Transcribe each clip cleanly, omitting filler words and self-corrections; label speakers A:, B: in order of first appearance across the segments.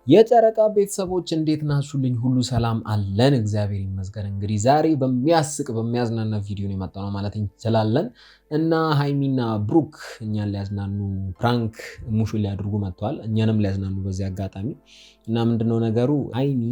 A: የጨረቃ ቤተሰቦች እንዴት ናችሁልኝ? ሁሉ ሰላም አለን፣ እግዚአብሔር ይመስገን። እንግዲህ ዛሬ በሚያስቅ በሚያዝናና ቪዲዮ ነው የመጣነው ማለት እንችላለን። እና ሀይሚና ብሩክ እኛን ሊያዝናኑ prank ሙሹ ሊያደርጉ መጥተዋል። እኛንም ሊያዝናኑ በዚህ አጋጣሚ። እና ምንድነው ነገሩ፣ ሀይሚ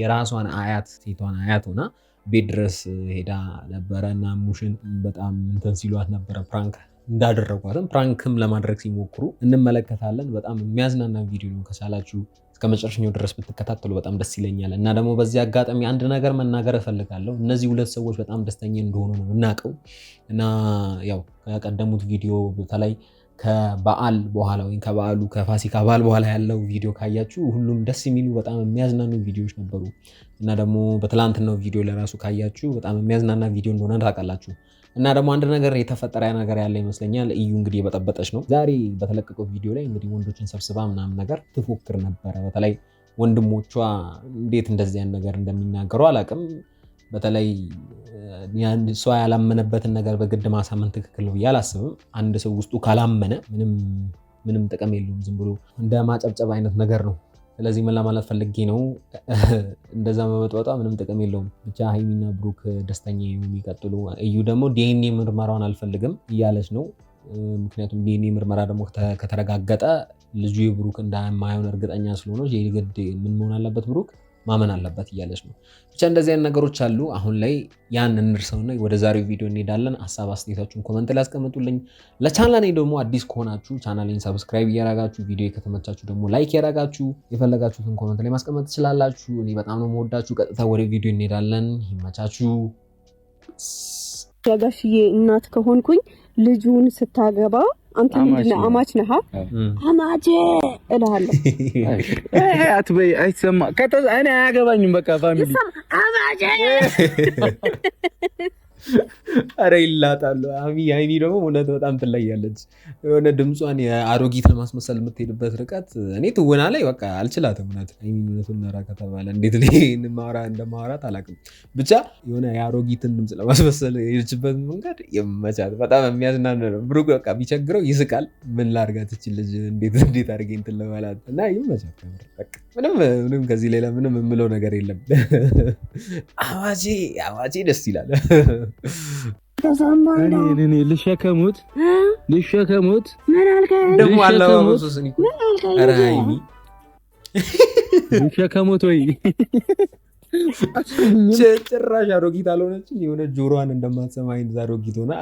A: የራሷን አያት ሴቷን አያት ሆና ቤት ድረስ ሄዳ ነበረ እና ሙሽን በጣም እንትን ሲሏት ነበረ፣ prank እንዳደረጓትም prank ም ለማድረግ ሲሞክሩ እንመለከታለን። በጣም የሚያዝናና ቪዲዮ ነው። ከቻላችሁ እስከ መጨረሻው ድረስ ብትከታተሉ በጣም ደስ ይለኛል። እና ደግሞ በዚህ አጋጣሚ አንድ ነገር መናገር እፈልጋለሁ። እነዚህ ሁለት ሰዎች በጣም ደስተኛ እንደሆኑ ነው የምናውቀው። እና ያው ከቀደሙት ቪዲዮ በተለይ ከበዓል በኋላ ወይም ከበዓሉ ከፋሲካ በዓል በኋላ ያለው ቪዲዮ ካያችሁ ሁሉም ደስ የሚሉ በጣም የሚያዝናኑ ቪዲዮዎች ነበሩ። እና ደግሞ በትላንትናው ቪዲዮ ለራሱ ካያችሁ በጣም የሚያዝናና ቪዲዮ እንደሆነ ታውቃላችሁ። እና ደግሞ አንድ ነገር የተፈጠረ ነገር ያለ ይመስለኛል። እዩ እንግዲህ የበጠበጠች ነው። ዛሬ በተለቀቀው ቪዲዮ ላይ እንግዲህ ወንዶችን ሰብስባ ምናምን ነገር ትፎክር ነበረ። በተለይ ወንድሞቿ እንዴት እንደዚህ ያን ነገር እንደሚናገሩ አላውቅም። በተለይ እሷ ያላመነበትን ነገር በግድ ማሳመን ትክክል ነው ብዬ አላስብም። አንድ ሰው ውስጡ ካላመነ ምንም ጥቅም የለውም። ዝም ብሎ እንደ ማጨብጨብ አይነት ነገር ነው። ስለዚህ ምን ለማለት ፈልጌ ነው፣ እንደዛ መበጥበጧ ምንም ጥቅም የለውም። ብቻ ሀይሚና ብሩክ ደስተኛ የሚቀጥሉ፣ እዩ ደግሞ ዲኤንኤ ምርመራውን አልፈልግም እያለች ነው። ምክንያቱም ዲኤንኤ ምርመራ ደግሞ ከተረጋገጠ ልጁ የብሩክ እንደማይሆን እርግጠኛ ስለሆነች የግድ ምን መሆን አለበት፣ ብሩክ ማመን አለበት እያለች ነው። ብቻ እንደዚህ አይነት ነገሮች አሉ። አሁን ላይ ያን እንርሰውና ወደ ዛሬው ቪዲዮ እንሄዳለን። ሀሳብ አስተያየታችሁን comment ላይ አስቀምጡልኝ። ለቻናሌ ደግሞ አዲስ ከሆናችሁ ቻናሌን subscribe እያረጋችሁ፣ ቪዲዮ ከተመቻችሁ ደግሞ like እያረጋችሁ የፈለጋችሁትን comment ላይ ማስቀመጥ ትችላላችሁ። እኔ በጣም ነው የምወዳችሁ። ቀጥታ ወደ ቪዲዮ እንሄዳለን። ይመቻችሁ።
B: የጋሽዬ እናት ከሆንኩኝ ልጁን ስታገባ አንተ ምንድነው አማች ነህ? አማቼ እልሃለሁ።
C: አትበይ፣ አይሰማ። እኔ አያገባኝም። በቃ family
B: አማቼ።
A: አረ ይላጣሉ። አሚ ሀይሚ ደግሞ እውነት በጣም ትለያለች። የሆነ ድምጿን የአሮጊት ለማስመሰል የምትሄድበት ርቀት እኔ ትወና ላይ በቃ አልችላትም። እውነት ሀይሚ እውነቱን እናውራ ከተባለ እንዴት እንደማወራት አላውቅም። ብቻ የሆነ የአሮጊትን ድምፅ ለማስመሰል የሄደችበት መንገድ ይመቻት። በጣም የሚያዝናን ነው። ብሩክ በቃ ቢቸግረው ይስቃል። ምን ላድርጋት እቺ ልጅ፣ እንዴት እንዴት አድርጌ እንትን ልበላት እና ይመቻት። ምንም ምንም ከዚህ ሌላ ምንም የምለው ነገር የለም። አማቼ አማቼ ደስ ይላል።
C: ልሸከሙት ልሸከሙት
A: ደግሞ አለባበሱስ ኧረ ሀይሚ
C: ልሸከሙት ወይ
A: ጭራሽ አሮጊት አልሆነችም። የሆነ ጆሮዋን እንደማትሰማ አይነት አሮጊት ሆና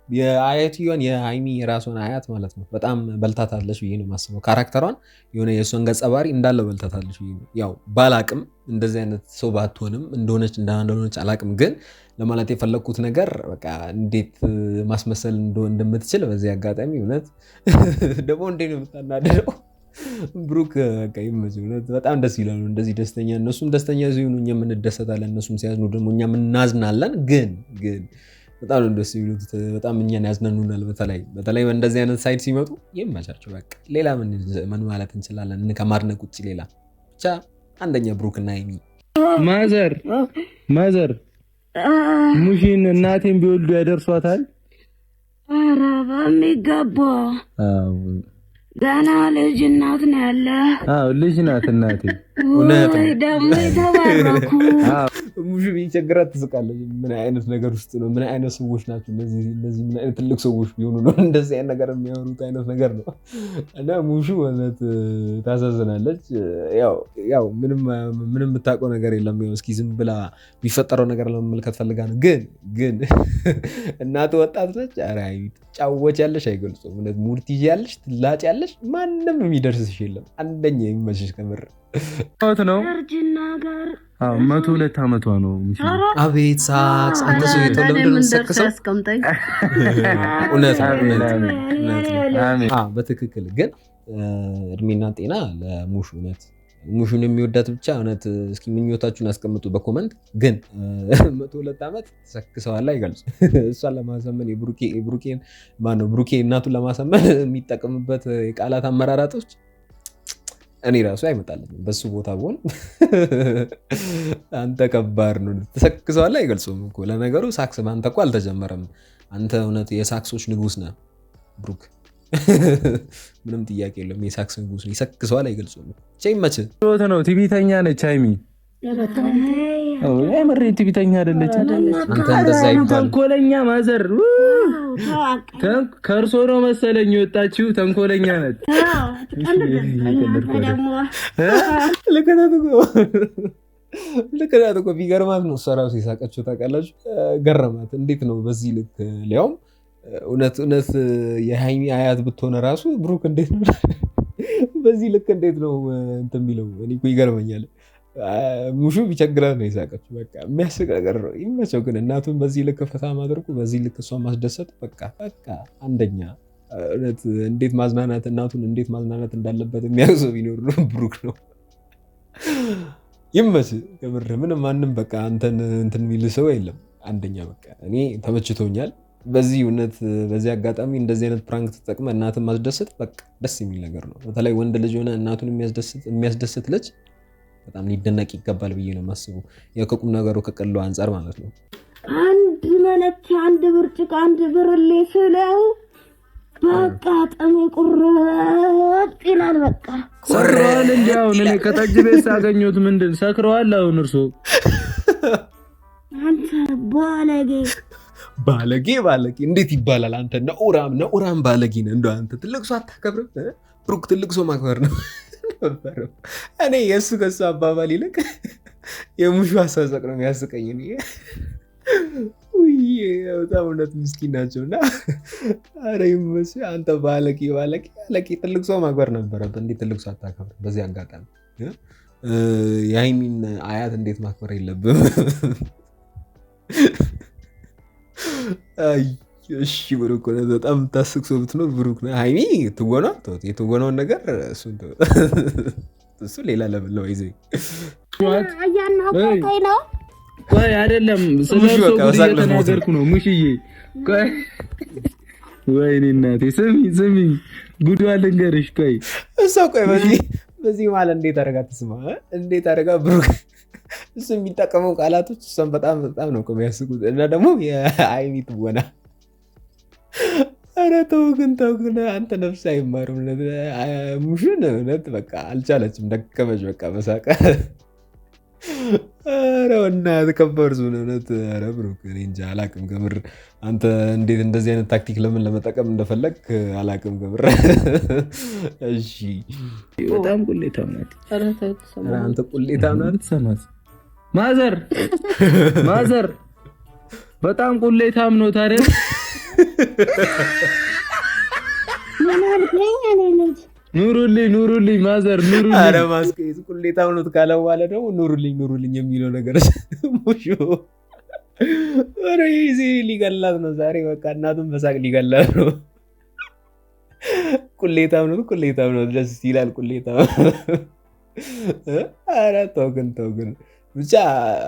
A: የአያትየዋን የሀይሚ የራሷን አያት ማለት ነው። በጣም በልታታለች ብዬ ነው የማስበው። character ሯን የሆነ የእሷን ገጸ ባህሪ እንዳለ በልታታለች ብዬ ነው። ያው ባላቅም እንደዚህ አይነት ሰው ባትሆንም እንደሆነች እንዳልሆነች አላቅም፣ ግን ለማለት የፈለግኩት ነገር በቃ እንዴት ማስመሰል እንደምትችል በዚህ አጋጣሚ እውነት ደግሞ እንዴት ነው የምታናድደው። ብሩክ በቃ ይመችህ፣ እውነት በጣም ደስ ይላሉ። እንደዚህ ደስተኛ፣ እነሱም ደስተኛ ሲሆኑ እኛም እንደሰታለን፣ እነሱም ሲያዝኑ ደግሞ እኛም እናዝናለን። ግን ግን በጣም ነው ደስ የሚሉት፣ በጣም እኛን ያዝናኑናል። በተለይ በተለይ እንደዚህ አይነት side ሲመጡ ይመቻቸው። በቃ ሌላ ምን ማለት እንችላለን ከማድነቅ ውጭ ሌላ? ብቻ አንደኛ ብሩክ እና ሀይሚ።
C: mother mother ሙሽን እናቴን ቢወልዱ ያደርሷታል።
B: ኧረ በሚገባ፣ ገና ልጅ እናት ነው ያለ።
C: አዎ ልጅ ናት እናቴ።
A: እውነት ነው።
B: ደግሞ የተባረኩ።
A: ሙሹ ቢቸግራት ትስቃለች። ምን አይነት ነገር ውስጥ ነው? ምን አይነት ሰዎች ናቸው እነዚህ? እነዚህ ምን አይነት ትልቅ ሰዎች ቢሆኑ ነው እንደዚህ አይነት ነገር የሚያወሩት አይነት ነገር ነው። እና ሙሹ እውነት ታሳዝናለች። ያው ያው ምንም ምንም የምታውቀው ነገር የለም። ያው እስኪ ዝም ብላ የሚፈጠረው ነገር ለመመልከት ፈልጋ ነው። ግን ግን እናቱ ወጣት ነች። ኧረ ሀይሚ ትጫወቻለሽ፣ አይገልጹም። እውነት mood ትይዣለሽ፣ ትላጫለሽ። ማንም የሚደርስሽ የለም። አንደኛ የሚመችሽ ከምር
C: ነው።
B: እርጅና ጋር
C: አዎ 102 ዓመቷ ነው።
A: አቤት ሳክስ! አንተ ሰው ለምንድን ነው የምትሰክሰው?
B: ያስቀምጠኝ።
A: እውነት ነው፣ እውነት ነው፣ እውነት ነው። በትክክል ግን እድሜና ጤና ለሙሹ፣ እውነት ሙሹን የሚወዳት ብቻ እውነት እስኪ ምኞታችሁን አስቀምጡ በ comment። ግን 102 ዓመት ተሰክሰዋል አይገልጹ። እሷን ለማሳመን የብሩኬን ማነው ብሩኬ እናቱን ለማሳመን የሚጠቀምበት የቃላት አመራራጦች እኔ ራሱ አይመጣልኝም። በሱ ቦታ ብሆን አንተ ከባድ ነው። ተሰክሰዋል አይገልጹም እኮ። ለነገሩ ሳክስ በአንተ እኮ አልተጀመረም። አንተ እውነት የሳክሶች ንጉስ ነህ ብሩክ። ምንም ጥያቄ የለውም። የሳክስ ንጉስ ነው። ይሰክሰዋል፣ አይገልጹም። ብቻ ይመችህ
C: ነው። ትዕቢተኛ ነች ሀይሚ። የምሬን ትዕቢተኛ አይደለች።
A: አንተ እንደዛ ይባል።
C: ተንኮለኛ mother ከእርሶ ነው መሰለኝ የወጣችው። ተንኮለኛ ናት።
A: ልክ ናት እኮ ቢገርማት ነው እሷ እራሱ የሳቀችው ታውቃላችሁ። ገረማት። እንዴት ነው በዚህ ልክ ሊያውም እውነት እውነት የሀይሚ አያት ብትሆን ራሱ ብሩክ እንዴት ነው በዚህ ልክ እንዴት ነው እንትን የሚለው? እኔ እኮ ይገርመኛል። ሙሹ ቢቸግራት ነው የሳቀችው። በቃ የሚያስቅ ነገር ነው። ይመቸው ግን እናቱን በዚህ ልክ ፈታ ማድረጉ፣ በዚህ ልክ እሷን ማስደሰት በቃ በቃ አንደኛ እውነት እንዴት ማዝናናት እናቱን እንዴት ማዝናናት እንዳለበት የሚያውቅ ሰው ቢኖር ነው ብሩክ ነው። ይመች ከምር ምንም ማንም በቃ አንተን እንትን የሚል ሰው የለም። አንደኛ በቃ እኔ ተመችቶኛል። በዚህ እውነት በዚህ አጋጣሚ እንደዚህ አይነት prank ተጠቅመ እናትን ማስደሰት በቃ ደስ የሚል ነገር ነው። በተለይ ወንድ ልጅ ሆነ እናቱን የሚያስደስት ልጅ በጣም ሊደነቅ ይገባል ብዬ ነው የማስበው። ያው ከቁም ነገሩ ከቀሉ አንጻር ማለት ነው።
D: አንድ መለኪያ፣ አንድ ብርጭቆ፣ አንድ ብርሌ ስለው በቃ ጥሜ ቁርጥ ይላል። በቃ
C: ሰክረዋል። እንዲ አሁን እኔ ከጠጅ ቤት ሳገኘሁት ምንድን ሰክረዋል? አሁን እርሶ
D: አንተ ባለጌ
A: ባለጌ ባለጌ እንዴት ይባላል? አንተ ነውራም ነውራም ባለጌ ነህ። እንደው አንተ ትልቅ ሰው አታከብርም? ብሩክ ትልቅ ሰው ማክበር ነው ነበረው። እኔ የእሱ ከሱ አባባል ይልቅ የሙሹ አሳሳቅ ነው የሚያስቀኝ። እኔ ውይ በጣም እውነት ምስኪን ናቸው። እና ኧረ ይመስል አንተ ባለጌ ባለጌ ባለጌ ትልቅ ሰው ማክበር ነበረብህ። እንዴት ትልቅ ሰው አታከብርም? በዚህ አጋጣሚ የሀይሚን አያት እንዴት ማክበር የለብህም? አይ እሺ ብሩክ እውነት በጣም የምታስቅ ሰው ብትኖር ብሩክ ነው። ሀይሚ ትወና ተውት፣ የትወናውን ነገር እሱን ተውት። እሱ ሌላ level ነው። ይዘ
D: እያናቆርከኝ ነው።
C: ቆይ አይደለም፣ ስለ
A: ሙሽ
C: እርሶ
A: በቃ
C: ጉድ
A: በሳቅ ልሞት ነው።
C: እየተናገርኩ ነው ሙሽዬ። ቆይ ወይኔ እናቴ ስሚ ስሚ፣ ጉዷ ልንገርሽ። ቆይ
A: እሷ ቆይ በዚህ መሀል እንዴት አደረጋ ትስማ እ? እንዴት አደረጋ ብሩክ እሱ የሚጠቀመው ቃላቶች እሷን በጣም በጣም ነው እኮ የሚያስቁት። እና ደግሞ የሀይሚ ትወና ኧረ ተው ግን ተው ግን አንተ ነፍስ አይማርም። እውነት ሙሹን እውነት በቃ አልቻለችም፣ ደከመች በቃ በሳቅ። ኧረ በእናትህ ከባድ ሰው ነው እውነት። ኧረ ብሩክ እኔ እንጃ አላቅም ከምር አንተ እንዴት እንደዚህ አይነት ታክቲክ ለምን ለመጠቀም እንደፈለግ አላቅም ከምር። እሺ
C: በጣም ቁሌታም ናት።
B: ኧረ ተው ትሰማለህ።
A: ኧረ አንተ ቁሌታም ናት።
C: ብትሰማት mother mother በጣም ቁሌታም ነው ታዲያ።
D: ምን አልከኝ? እኔ ልጅ
C: ኑሩልኝ ኑሩልኝ mother ኑሩልኝ።
A: ኧረ ማስቀየስ ቁሌታም ነው ካለ በኋላ ደግሞ ኑሩልኝ ኑሩልኝ የሚለው ነገር ሙሹ ኧረ ይዜ ሊገላት ነው ዛሬ በቃ እናቱን በሳቅ ሊገላት ነው። ቁሌታም ነው ቁሌታም ነው ደስ ይላል። ቁሌታም ኧረ ተው ግን ተው ግን ብቻ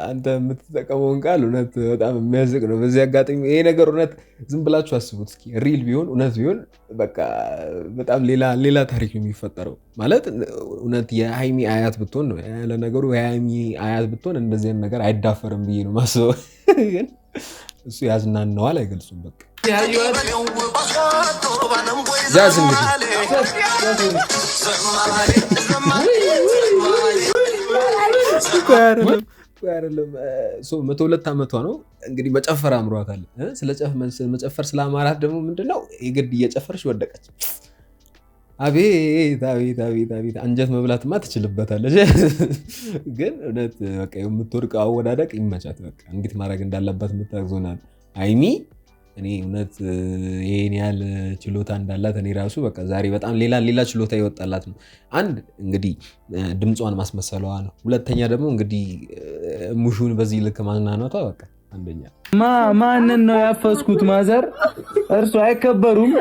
A: አንተ የምትጠቀመውን ቃል እውነት በጣም የሚያስቅ ነው። በዚህ አጋጣሚ ይሄ ነገር እውነት ዝም ብላችሁ አስቡት እስኪ real ቢሆን እውነት ቢሆን በቃ በጣም ሌላ ሌላ ታሪክ ነው የሚፈጠረው። ማለት እውነት የሀይሚ አያት ብትሆን ነው ለነገሩ የሀይሚ አያት ብትሆን እንደዚህ አይነት ነገር አይዳፈርም ብዬ ነው ማስበው። ግን እሱ ያዝናነዋል፣ አይገልጹም። በቃ ጃዝ እንግዲህ ቆይ አይደለም ቆይ አይደለም 102 ዓመቷ ነው እንግዲህ መጨፈር አምሯታል። መጨፈር ስለአማራት ደግሞ ምንድነው የግድ እየጨፈረች ወደቀች። አቤት አቤት አቤት አቤት አንጀት መብላትማ ትችልበታለች። ግን እውነት በቃ የምትወድቀው አወዳደቅ ይመቻት። በቃ እንዴት ማድረግ እንዳለባት የምታውቅ ናት ሀይሚ። እኔ እውነት ይሄን ያህል ችሎታ እንዳላት እኔ ራሱ በቃ ዛሬ በጣም ሌላ ሌላ ችሎታ ይወጣላት ነው። አንድ እንግዲህ ድምጿን ማስመሰሏ ነው። ሁለተኛ ደግሞ እንግዲህ ሙሹን በዚህ ልክ ማዝናናቷ በቃ አንደኛ።
C: ማንን ነው ያፈስኩት? ማዘር እርሱ አይከበሩም።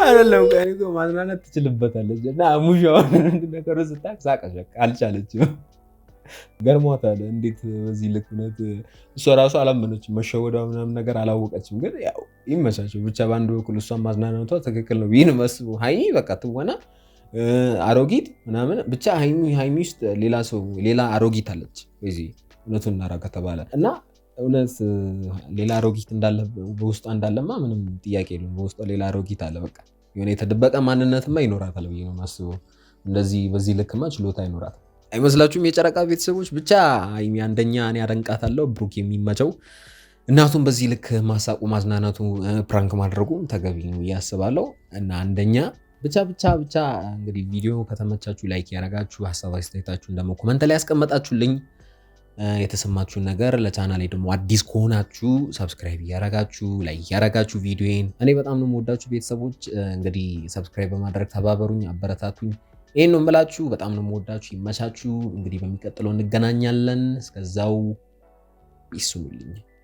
A: አይደለም ቆይ እኮ ማዝናናት ትችልበታለች። እና ሙሹ አሁን ነገሩ ስታቅ ሳቀች፣ በቃ አልቻለችም። ገርሟታል። እንዴት በዚህ ልክ እውነት እሷ ራሱ አላመነችም። መሸወዷ ምናምን ነገር አላወቀችም። ግን ያው ይመቻቸው ብቻ። በአንድ በኩል እሷን ማዝናናቷ ትክክል ነው ብዬ ነው የማስበው። ሀይሚ በቃ ትወና አሮጊት ምናምን ብቻ ሀይሚ ውስጥ ሌላ ሰው፣ ሌላ አሮጊት አለች። በዚህ እውነቱን እናውራ ከተባለ እና እውነት ሌላ አሮጊት እንዳለ፣ በውስጧ እንዳለማ ምንም ጥያቄ የለውም። በውስጧ ሌላ አሮጊት አለ። በቃ የሆነ የተደበቀ ማንነትማ ይኖራታል ብዬ ነው የማስበው። እንደዚህ በዚህ ልክማ ችሎታ ይኖራታል አይመስላችሁም? የጨረቃ ቤተሰቦች፣ ብቻ ሀይሚ አንደኛ፣ እኔ አደንቃታለሁ። ብሩክ የሚመቸው፣ እናቱን በዚህ ልክ ማሳቁ፣ ማዝናናቱ፣ prank ማድረጉ ተገቢ ነው ብዬ አስባለሁ። እና አንደኛ ብቻ ብቻ ብቻ እንግዲህ ቪዲዮ ከተመቻችሁ like ያደረጋችሁ፣ ሀሳብ አስተያየታችሁን ደግሞ comment ላይ ያስቀመጣችሁልኝ የተሰማችሁን ነገር፣ ለቻናሌ ደግሞ አዲስ ከሆናችሁ subscribe እያረጋችሁ፣ like እያረጋችሁ ቪዲዮዬን፣ እኔ በጣም ነው የምወዳችሁ ቤተሰቦች። እንግዲህ subscribe በማድረግ ተባበሩኝ፣ አበረታቱኝ። ይህን ነው የምላችሁ። በጣም ነው የምወዳችሁ። ይመቻችሁ። እንግዲህ በሚቀጥለው እንገናኛለን። እስከዛው ይስሙልኝ።